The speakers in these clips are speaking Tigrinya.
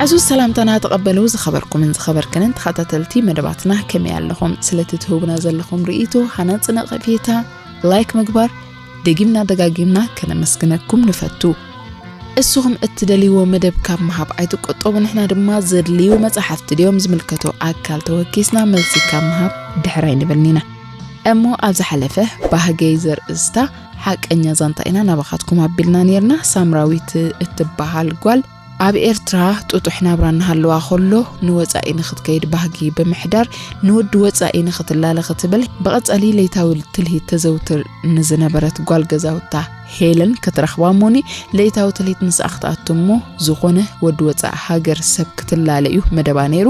ዕዙዝ ሰላምታና ተቐበሉ። ዝኸበርኩምን ዝኸበርክንን ተኸታተልቲ መደባትና፣ ከመይ ኣለኹም? ስለቲ ትህቡና ዘለኹም ርእይቶ፣ ሃናጺ ነቐፌታ፣ ላይክ ምግባር፣ ደጊምና ደጋጊምና ከነመስግነኩም ንፈቱ። እስኹም እትደልይዎ መደብ ካብ ምሃብ ኣይትቆጠቡ። ንሕና ድማ ዘድልዩ መጻሕፍቲ ድዮም ዝምልከቶ ኣካል ተወኪስና መልሲ ካብ ምሃብ ድሕር ኣይንብልን ኢና። እሞ ኣብ ዝሓለፈ ባህገይ ዘርእስታ ሓቀኛ ዛንታ ኢና ናባኻትኩም ኣቢልና ኔርና። ሳምራዊት እትበሃል ጓል ኣብ ኤርትራ ጥጡሕ ናብራ እናሃለዋ ከሎ ንወጻኢ ንኽትከይድ ባህጊ ብምሕዳር ንወዲ ወጻኢ ንኽትላለ ክትብል ብቐጻሊ ለይታዊ ትልሂት ተዘውትር ንዝነበረት ጓል ገዛውታ ሄለን ክትረኽባ እሞኒ ለይታዊ ትልሂት ምስኣ ክትኣቱ እሞ ዝኾነ ወዲ ወጻኢ ሃገር ሰብ ክትላለ እዩ መደባ ነይሩ።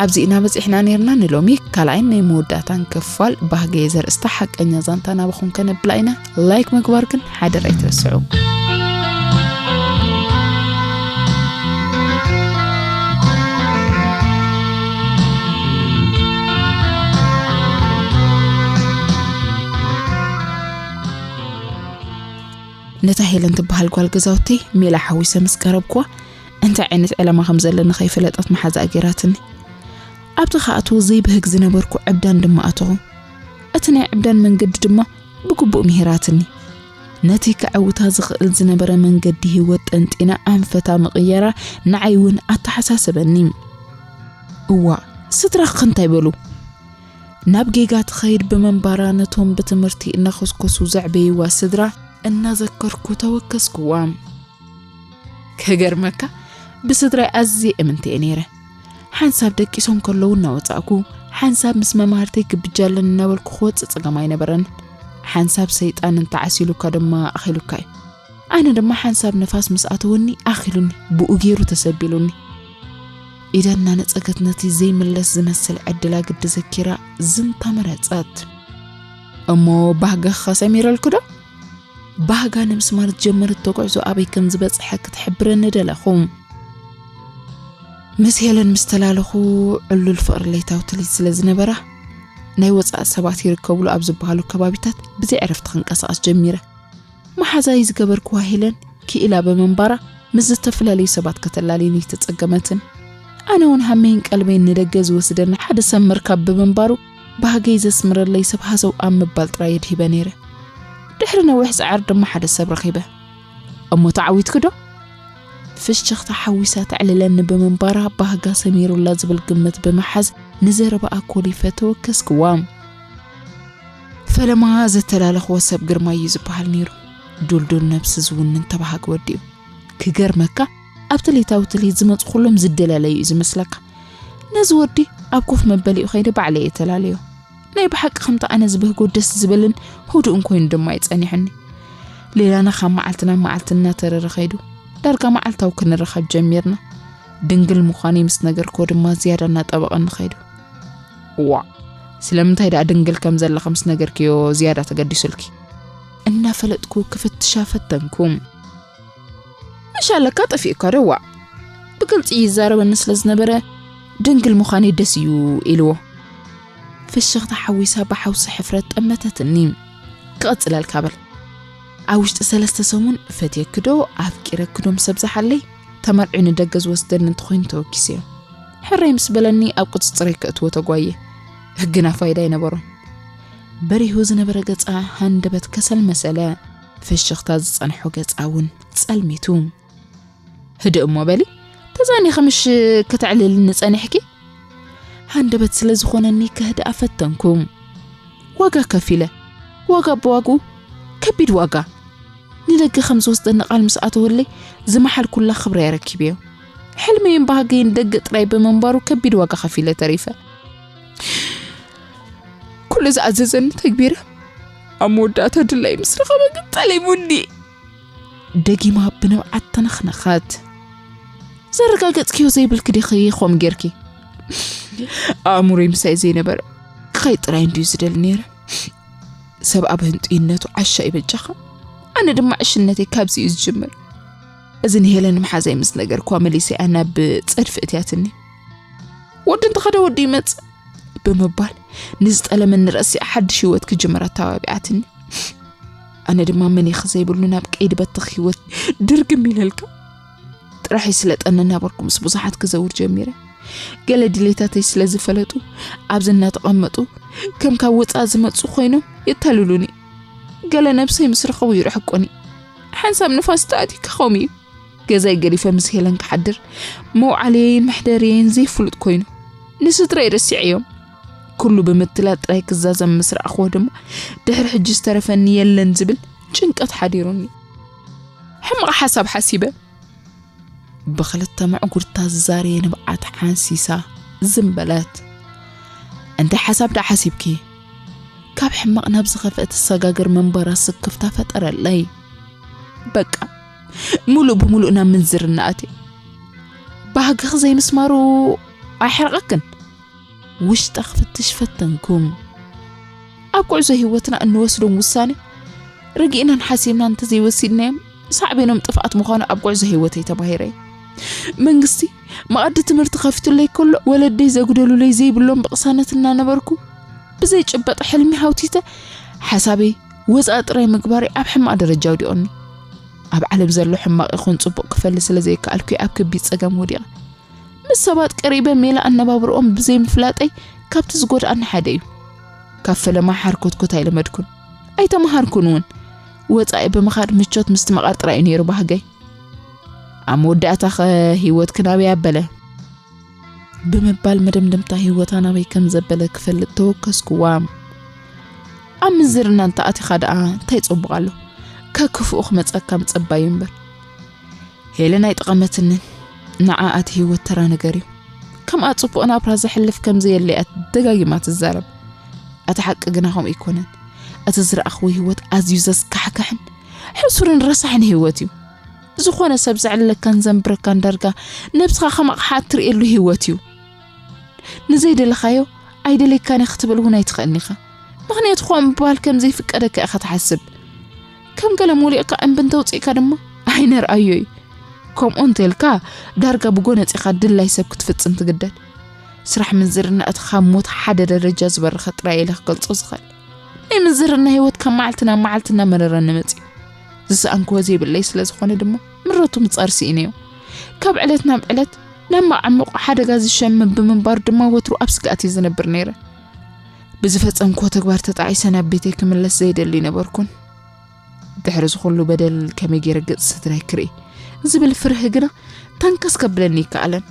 ኣብዚ ኢና በጺሕና ነይርና። ንሎሚ ካልኣይን ናይ መወዳእታን ክፋል ባህገየ ዘርእስታ ሓቀኛ ዛንታ ናባኹም ከነብላ ኢና። ላይክ ምግባር ግን ሓደር ኣይትረስዑ። ነታ ሄለን ትበሃል ጓል ገዛውተይ ሜላ ሓዊሰ ምስ ቀረብኩዋ፣ እንታይ ዓይነት ዕላማ ከም ዘለኒ ከይፈለጠት መሓዛኣ ገይራትኒ። ኣብቲ ክኣትዎ ዘይብህግ ዝነበርኩ ዕብዳን ድማ ኣተኹ። እቲ ናይ ዕብዳን መንገዲ ድማ ብግቡእ ምሂራትኒ። ነቲ ከዐውታ ዝኽእል ዝነበረ መንገዲ ህይወት ጠንጢና ኣንፈታ ምቕያራ ንዓይ እውን ኣተሓሳሰበኒ። እዋእ፣ ስድራኺ እንታይ በሉ? ናብ ጌጋ ትኸይድ ብምንባራ ነቶም ብትምህርቲ እናኾስኮሱ ዘዕበይዋ ስድራ እናዘከርኩ ተወከስኩዋ። ክገርመካ፣ ብስድራይ ኣዝየ እምንቲ እየ ነይረ። ሓንሳብ ደቂሶም ከለዉ እናወጻእኩ፣ ሓንሳብ ምስ መማህርተይ ክብጃለን እናበልኩ ክወጽእ ጸገም ኣይነበረን። ሓንሳብ ሰይጣን እንተዓሲሉካ ድማ ኣኺሉካ እዩ። ኣነ ድማ ሓንሳብ ንፋስ ምስ ኣተወኒ ኣኺሉኒ፣ ብኡ ገይሩ ተሰቢሉኒ። ኢዳ እናነጸገት ነቲ ዘይምለስ ዝመስል ዕድላ ግዲ ዘኪራ ዝንታ መረጸት። እሞ ባህግኻ ሰሚረልኩ ዶ? ባህጋ ንምስማር ዝጀመረቶ ጉዕዞ ኣበይ ከም ዝበጽሐ ክትሕብረኒ ደለኹ። ምስ ሄለን ምስ ተላለኹ ዕሉል ፍቕሪ ለይታዊ ትልሂት ስለ ዝነበራ፣ ናይ ወጻኢ ሰባት ይርከብሉ ኣብ ዝበሃሉ ከባቢታት ብዘይ ዕረፍቲ ክንቀሳቐስ ጀሚረ። መሓዛይ ዝገበርክዋ ሄለን ክኢላ ብምንባራ፣ ምስ ዝተፈላለዩ ሰባት ከተላልየኒ ኣይተጸገመትን። ኣነ እውን ሃመይን ቀልበይን ንደገ ዝወስደኒ ሓደ ሰብ ምርካብ ብምንባሩ፣ ባህገይ ዘስምረለይ ሰብ ሃሰው ኣብ ምባል ጥራይ የድሂበ ነይረ። ድሕሪ ነዊሕ ጻዕሪ ድማ ሓደ ሰብ ረኺበ። እሞ ተዓዊትኪ ዶ? ፍሽኽታ ሓዊሳ ተዕልለኒ ብምንባራ፣ ባህጋ ሰሚሩላ ዝብል ግምት ብምሓዝ ንዘረባኣ ኮሊፈ ተወከስክዋ። ፈለማ ዘተላለኽዎ ሰብ ግርማይ እዩ ዝበሃል ነይሩ። ዱልዱል ነብሲ ዝውንን ተባሃጊ ወዲ እዩ። ክገርመካ፣ ኣብቲ ለይታዊ ትልሂት ዝመጹ ኩሎም ዝደላለዩ እዩ ዝመስለካ። ነዚ ወዲ ኣብ ኮፍ መበሊኡ ከይደ ባዕለይ እየ ተላለዮ። ናይ ብሓቂ ከምቲ ኣነ ዝበህጎ ደስ ዝብልን ህዱእን ኮይኑ ድማ እዩ ጸኒሑኒ። ሌላና ካብ መዓልቲ ናብ መዓልቲ እናተረረ ከይዱ። ዳርጋ መዓልታዊ ክንራኸብ ጀሚርና። ድንግል ምዃነይ ምስ ነገርክዎ ድማ ዝያዳ እናጠበቐኒ ከይዱ። እዋእ፣ ስለምንታይ ደኣ ድንግል ከም ዘለኺ ምስ ነገርክዮ ዝያዳ ተገዲሱልኪ? እናፈለጥኩ ክፍትሻ ፈተንኩ። መሻለካ ጠፊእካ ዶ? ዋእ፣ ብግልጺ ይዛረበኒ ስለ ዝነበረ ድንግል ምዃነይ ደስ እዩ ኢልዎ። ፍሽኽታ ሓዊሳ ብሓውሲ ሕፍረት ጠመተትኒ። ክቐጽለልካ በል። ኣብ ውሽጢ ሰለስተ ሰሙን ፈትየኪ ዶ ኣፍቂረኪ ዶ ምስ ኣብዝሓለይ፣ ተመርዕዩ ንደገ ዝወስደኒ እንተኾይኑ ተወኪሰዮ። ሕራይ ምስ በለኒ ኣብ ቁጽጽረይ ከእትዎ ተጓየ። ግና ፋይዳ ኣይነበሮን። በሪሁ ዝነበረ ገጻ ሃንደበት ከሰል መሰለ። ፍሽኽታ ዝጸንሖ ገጻ እውን ጸልሚቱ። ህድእ እሞ በሊ፣ ተዛኒኺ ምሽ ከተዕልልኒ ጸኒሕኪ? ሃንደበት ስለ ዝኾነኒ ከህድኣ ፈተንኩ። ዋጋ ከፊለ፣ ዋጋ ብዋግኡ፣ ከቢድ ዋጋ። ንደገ ከም ዝወስደኒ ቃል ምስ ኣተወለይ ዝመሓልኩላ ክብረይ ኣረኪበዮ። ሕልመይን ባህገይን ደገ ጥራይ ብምንባሩ ከቢድ ዋጋ ከፊለ ተሪፈ። ኩሉ ዝኣዘዘኒ ተግቢረ፣ ኣብ መወዳእታ ድላይ ምስ ረኸበ ግን ጠሊሙኒ። ደጊማ ብንብዓት ተነኽነኸት። ዘረጋገጽክዮ ዘይብልኪ ዲኺ ከምኡ ጌርኪ? ኣእምሮይ ምሳይ ዘይነበረ ክኸይድ ጥራይ እንድዩ ዝደሊ ነይረ። ሰብ ኣብ ህንጡይነቱ ዓሻ ይበጃኻ። ኣነ ድማ ዕሽነተይ ካብዚ እዩ ዝጅምር። እዚ ንሄለን ምሓዘይ ምስ ነገርኳ መሊሰ እያ ናብ ጸድፊ እትያትኒ። ወዲ እንተኸደ ወዲ ይመጽእ ብምባል ንዝጠለመኒ ረሲዓ ሓድሽ ህይወት ክጅምር ኣተባቢዓትኒ። ኣነ ድማ መን ኢኺ ዘይብሉ ናብ ቀይዲ በተኽ ህይወት ድርግም ኢለልካ። ጥራሕ ይስለጠኒ እናበልኩ ምስ ብዙሓት ክዘውር ጀሚረ። ገለ ድሌታተይ ስለ ዝፈለጡ፣ ኣብዚ እናተቐመጡ ከም ካብ ወጻኢ ዝመጹ ኮይኖም የታልሉኒ። ገለ ነብሰይ ምስ ረኸቡ ይርሕቁኒ። ሓንሳብ ንፋስ ተኣትዩ ከምኡ እዩ። ገዛይ ገዲፈ ምስ ሄለን ክሓድር፣ መውዓለየይን መሕደርየይን ዘይፍሉጥ ኮይኑ፣ ንስድራይ ረሲዐዮም። ኩሉ ብምትላል ጥራይ ክዛዘም ምስ ረኣኽዎ ድማ፣ ድሕሪ ሕጂ ዝተረፈኒ የለን ዝብል ጭንቀት ሓዲሩኒ። ሕማቕ ሓሳብ ሓሲበ፣ ብኽልተ ምዕጉርታ ዝዛረየ ንብዓት ሓንሲሳ ዝም በለት። እንታይ ሓሳብ ደኣ ሓሲብኪ? ካብ ሕማቕ ናብ ዝኸፍአ ትሰጋገር መንበራ ስክፍታ ፈጠረለይ። በቃ፣ ሙሉእ ብሙሉእ ናብ ምንዝርና ኣትየ። ባህግኺ ዘይምስማሩ ኣይሕርቐክን? ውሽጣ ክፍትሽ ፈተንኩ። ኣብ ጉዕዞ ህይወትና እንወስዶም ውሳኔ፣ ረጊእናን ሓሲብናን እንተዘይወሲድናዮም፣ ሳዕቤኖም ጥፍኣት ምዃኑ ኣብ ጉዕዞ ህይወተይ ተማሂረ። መንግስቲ መኣዲ ትምህርቲ ከፊቱለይ ከሎ፣ ወለደይ ዘጉደሉለይ ዘይብሎም ብቕሳነት እናነበርኩ፣ ብዘይጭበጥ ሕልሚ ሃውቲተ፣ ሓሳበይ ወፃኢ ጥራይ ምግባረይ ኣብ ሕማቕ ደረጃ ኣውዲቖኒ። ኣብ ዓለም ዘሎ ሕማቕ ይኹን ጽቡቕ ክፈሊ ስለ ዘይከኣልኩ ኣብ ከቢድ ጸገም ወዲቐ። ምስ ሰባት ቀሪበ ሜላ ኣነባብርኦም ብዘይምፍላጠይ ካብቲ ዝጎድኣኒ ሓደ እዩ። ካብ ፈለማ ሓርኮትኮት ኣይለመድኩን። ኣይተምሃርኩን እውን። ወፃኢ ብምኻድ ምቾት ምስትምቓር ጥራይ እዩ ነይሩ ባህገይ። ኣብ መወዳእታ ኸ ህይወትኪ ናበይ ኣበለ? ብምባል መደምደምታ ህይወታ ናበይ ከም ዘበለ ክፈልጥ ተወከስኩዋ። ኣብ ምንዝርና እንተ ኣቲኻ ደኣ እንታይ ጽቡቕ ኣሎ? ከክፍኡ ክመጸካ ምጸባዩ እምበር። ሄለን ኣይጠቐመትንን። ንዓ ኣቲ ህይወት ተራ ነገር እዩ። ከምኣ ጽቡቕ ናብራ ዘሕልፍ ከም ዘየለ እያ ደጋጊማ ትዛረብ። እቲ ሓቂ ግና ከምኡ ኣይኮነን። እቲ ዝረኣኽዎ ህይወት ኣዝዩ ዘስካሕክሕን ሕሱርን ረሳሕን ህይወት እዩ። ዝኾነ ሰብ ዘዕልለካን ዘንብረካን ዳርጋ ነብስኻ ከም ኣቕሓ እትርእየሉ ህይወት እዩ። ንዘይደለኻዮ ኣይደለይካን እየ ክትብል እውን ኣይትኽእልን ኢኻ። ምኽንያቱ ከምኡ ምባል ከም ዘይፍቀደካ ኢኻ ትሓስብ። ከም ገለ ሞሊቕካ እምቢ እንተውፂእካ ድማ ኣይነርኣዮ እዩ። ከምኡ እንተልካ ዳርጋ ብጎነፂኻ ድላይ ሰብ ክትፍፅም ትግደድ። ስራሕ ምንዝርና እቲ ካብ ሞት ሓደ ደረጃ ዝበረኸ ጥራይ ኢለ ክገልጾ ዝኽእል። ናይ ምንዝርና ህይወት ካብ መዓልቲ ናብ መዓልቲ እናመረረኒ መጺኡ። ዝሰኣንክዎ ዘይብለይ ስለ ዝኾነ ድማ ምረቱ ምጻር ስኢነዮ። ካብ ዕለት ናብ ዕለት ናብ መዓሙቕ ሓደጋ ዝሸመ ብምንባሩ ድማ ወትሩ ኣብ ስግኣት እየ ዝነብር ነይረ። ብዝፈጸምክዎ ተግባር ተጣዒሰ ናብ ቤተይ ክምለስ ዘይደሊ ነበርኩን። ድሕሪ እዚ ኩሉ በደል ከመይ ገይረ ገጽ ስድራይ ክርኢ ዝብል ፍርሂ ግና ተንከስ ከብለኒ ይከኣለን።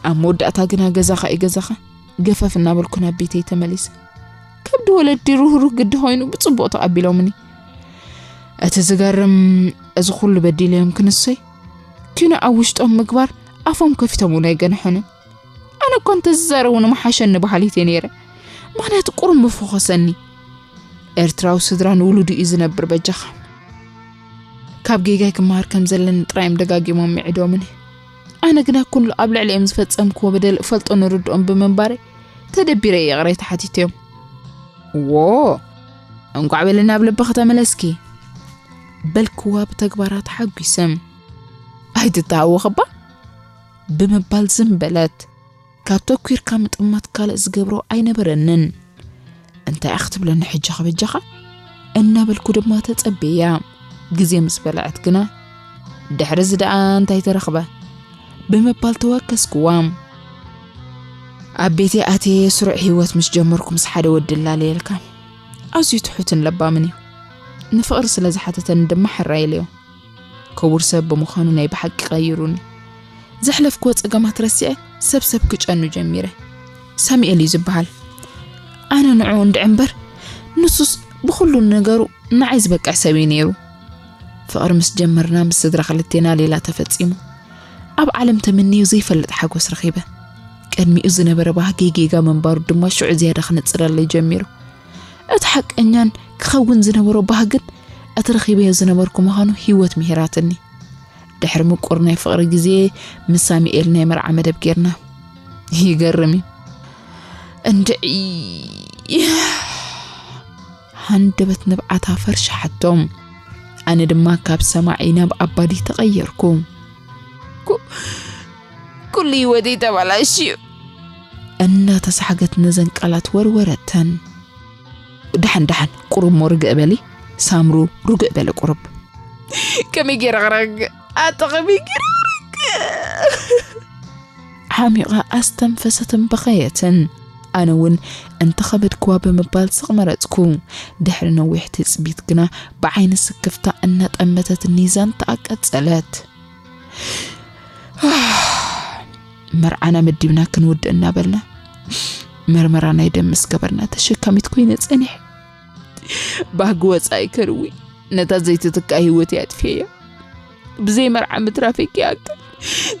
ኣብ መወዳእታ ግና ገዛኻ እዩ ገዛኻ፣ ገፈፍ እናበልኩ ናብ ቤተይ ተመሊሰ። ከብዲ ወለዲ ሩህሩህ ግዲ ኮይኑ ብጽቡቕ ተቐቢሎምኒ። እቲ ዝገርም፣ እዚ ኩሉ በዲለዮም ክንሶይ ኪኖ ኣብ ውሽጦም ምግባር ኣፎም ከፊቶም እውን ኣይገንሑንን። ኣነ እኮ እንተዝዛረቡ ንምሓሸኒ በሃሊት እየ ነይረ። ምኽንያቱ ቁሩብ ምፈኾሰኒ። ኤርትራዊ ስድራ ንውሉዱ እዩ ዝነብር በጃኻ። ካብ ጌጋይ ክመሃር ከም ዘለኒ ጥራይ እዮም ደጋጊሞም ምዒዶምኒ። ኣነ ግና ኩሉ ኣብ ልዕሊኦም ዝፈጸምክዎ በደል እፈልጦ ንርድኦም ብምንባረይ ተደቢረ ይቕሬታ ሓቲተዮም። ዎ፣ እንቋዕ በለና ኣብ ልብኺ ተመለስኪ፣ በልክዋ ብተግባራ ተሓጒሰ። ኣይትተሃወኺ እባ ብምባል ዝም በለት። ካብ ተኲርካ ምጥማት ካልእ ዝገብሮ ኣይነበረንን። እንታይ እያ ክትብለኒ ሕጂ ከበጃኻ? እናበልኩ ድማ ተጸብየያ። ግዜ ምስ በልዐት ግና፣ ድሕሪ እዚ ደኣ እንታይ ተረኽበ? ብምባል ተወከስክዋ። ኣብ ቤተይ ኣትየ ስሩዕ ህይወት ምስ ጀመርኩ ምስ ሓደ ወዲ እላለየልካ። ኣዝዩ ትሑትን ለባምን እዩ። ንፍቕሪ ስለ ዝሓተተኒ ድማ ሕራይ ኢለዮ። ክቡር ሰብ ብምዃኑ ናይ ብሓቂ ቀይሩኒ። ዘሕለፍክዎ ጸገማት ረሲዐ ሰብ ሰብ ክጨኑ ጀሚረ። ሳሙኤል እዩ ዝበሃል። ኣነ ንዕኡ እንድዒ እምበር፣ ንሱስ ብኹሉ ነገሩ ንዓይ ዝበቅዕ ሰብ እዩ ነይሩ። ፍቕሪ ምስ ጀመርና ምስ ስድራ ክልቴና ሌላ ተፈጺሙ። ኣብ ዓለም ተመንዩ ዘይፈልጥ ሓጎስ ረኺበ። ቅድሚኡ ዝነበረ ባህገይ ጌጋ ምንባሩ ድማ ሽዑ ዝያዳ ክነጽረለይ ጀሚሩ። እቲ ሓቀኛን ክኸውን ዝነበሮ ባህግን እቲ ረኺበዮ ዝነበርኩ ምዃኑ ህይወት ምሂራትኒ። ድሕሪ ምቁር ናይ ፍቕሪ ግዜ ምስ ሳሙኤል ናይ መርዓ መደብ ጌርና። ይገርም እዩ። እንድዒ፣ ሃንደበት ንብዓታ ፈርሻሓቶም። ኣነ ድማ ካብ ሰማዒ ናብ ኣባዲ ተቐየርኩ። ኩ-፣ ኩሉ ህይወተይ ተበላሽዩ። እናተሳሕገት ነዘን ቃላት ወርወረተን። ደሓን፣ ደሓን፣ ቁሩብ እሞ ርግእ በሊ። ሳምሩ፣ ርግእ በሊ ቁሩብ። ከመይ ገይረ ክረግእ? ኣታ ከመይ ገይረ ክረግእ? ዓሚቓ ኣስተንፈሰትን በኸየትን። ኣነ እውን እንተኸበድክዋ ብምባል ስቕ መረጽኩ። ድሕሪ ነዊሕ ትጽቢት ግና ብዓይኒ ስክፍታ እናጠመተትኒ ዛንታኣ ቀጸለት። መርዓና መዲብና ክንውድእ እናበልና መርመራ ናይ ደም ምስ ገበርና ተሸካሚት ኮይነ ጸኒሐ። ባህጊ ወጻኢ ከርዊ ነታ ዘይትትካእ ህይወት እያ ኣጥፍየያ። ብዘይ መርዓ ምትራፈይ ከይኣክል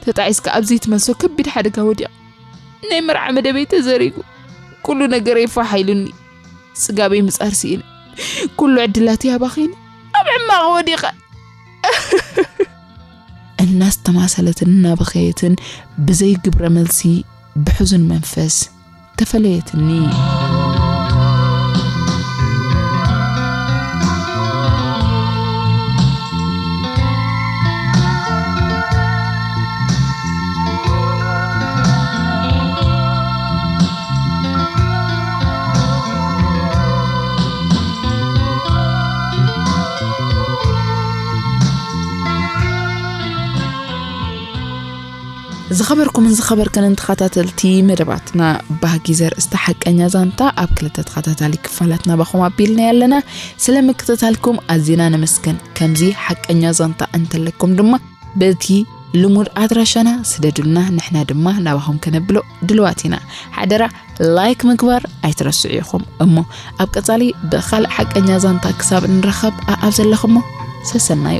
ተጣዒስካ ኣብ ዘይትመልሶ ከቢድ ሓደጋ ወዲቐ። ናይ መርዓ መደበይ ተዘሪጉ። ኩሉ ነገረይ ፋሕ ኢሉኒ። ጽጋበይ ምጻር ስኢነ። ኩሉ ዕድላተይ ኣባኺነ። ኣብ ሕማቕ ወዲቐ። እናስተማሰለትን እናበኸየትን ብዘይ ግብረ መልሲ ብሕዙን መንፈስ ተፈለየትኒ። ዝኸበርኩምን ዝኸበርክንን ተኸታተልቲ መደባትና፣ ባህጊ ዘርእስታ ሓቀኛ ዛንታ ኣብ ክልተ ተኸታታሊ ክፋላት ናባኹም ኣቢልና ኣለና። ስለ ምክትታልኩም ኣዚና ነመስግን። ከምዚ ሓቀኛ ዛንታ እንተለኩም ድማ በቲ ልሙድ ኣድራሻና ስደዱልና፣ ንሕና ድማ ናባኹም ከነብሎ ድልዋት ኢና። ሓደራ ላይክ ምግባር ኣይትረስዑ ኢኹም። እሞ ኣብ ቀጻሊ ብኻልእ ሓቀኛ ዛንታ ክሳብ እንራኸብ፣ ኣኣብ ዘለኹሞ ሰሰናዩ።